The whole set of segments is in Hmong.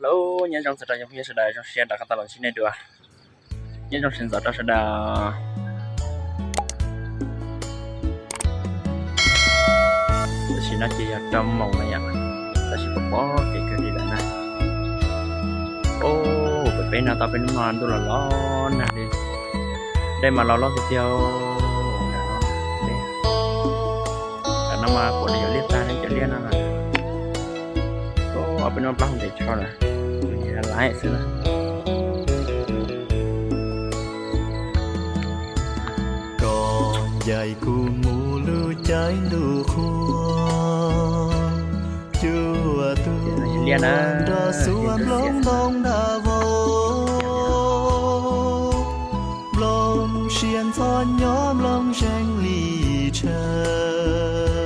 Hello, nyob zoo txog rau cov phooj ywg sawv daws, zoo siab rov qab tau los ntsib nej dua. Nyob zoo sawv ntxov rau sawv daws. Tam sim no ces yog rau moos lawm yom, tab sis pom pom kev kawg li lawm na. Au, pem peb no tau peb hnub no ntuj los los nag li. Dej mas los loj tiag tiag. Tam no mas puav leej yuav liaj tag li cov liaj no na. Au, peb hnub plaub hau ntev tshaj lawm, laiv xwb na. Koj ncaim kuv mus lub caij ntuj qhua, cuaj tus nrog xuab nplooj ntoo dab vau, nplooj siab ntxhov nyob nplooj zeeg li tshav.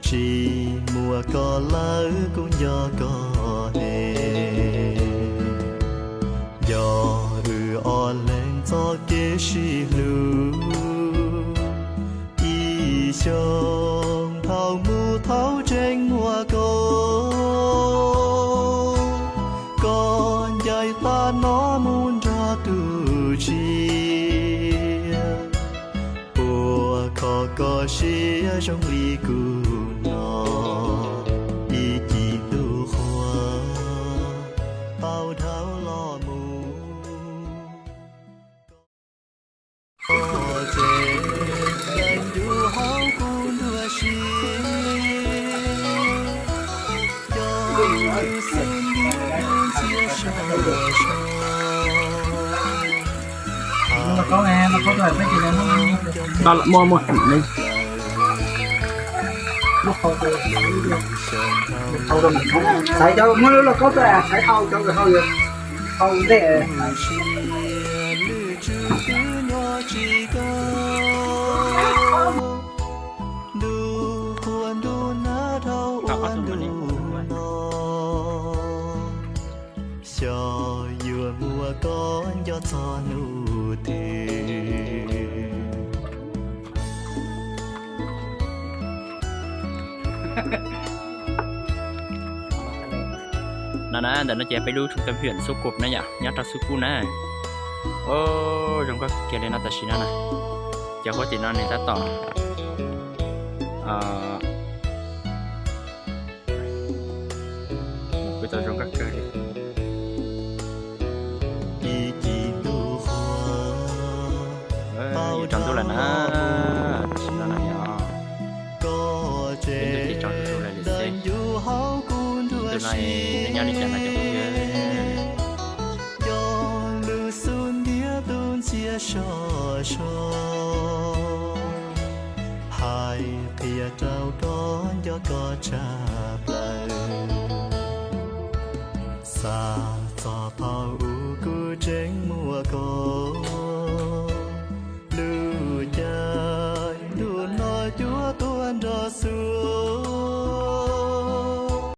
Tsis muaj koj lawm kuv nco koj es, nco wb ob leeg txoj kev sib hlub. Ib xyoos thaum mus thaum tseem muaj koj, koj ncaim tag no mus nrog tus tshiab. Puas kho koj siab zoo li kuv no, ib cim ntuj qhua tau dhau los mus. Koj ces ncu hauv kuv nruab siab, coj lub xub ntiag ntxhiab sov so. Muaj, muaj. Xaiv cov muaj lub lauj kaub tuaj, xaiv hau cov nkawd hau, hau ntej. Ntuj qhua ntuj nag dhau ua ntuj no, xyov yuav muaj koj nco txog hnub twg. No na, ntawm no ces peb lub trung tâm huyện Xúc Cộp na yom, nyob rau Xúc Cộp na. Au, zoo nkauj kiag li no tam sim no na. Cov huab tim no nws tab tom kuj tau zoo nkauj kawg li. Ib cim ntuj qhua tau rau ntuj lawm na, tam sim no na yom. Koj ces ntuj ces tsaus ntuj lawm xwb. Ntuj no nws nyob li cas no cov phooj ywg? Coj lub xub ntiag tus ntxhiab sov so, hais qhia rau koj nco koj tshaj plaws. Xav txog thaum ub kuv tseem muaj koj,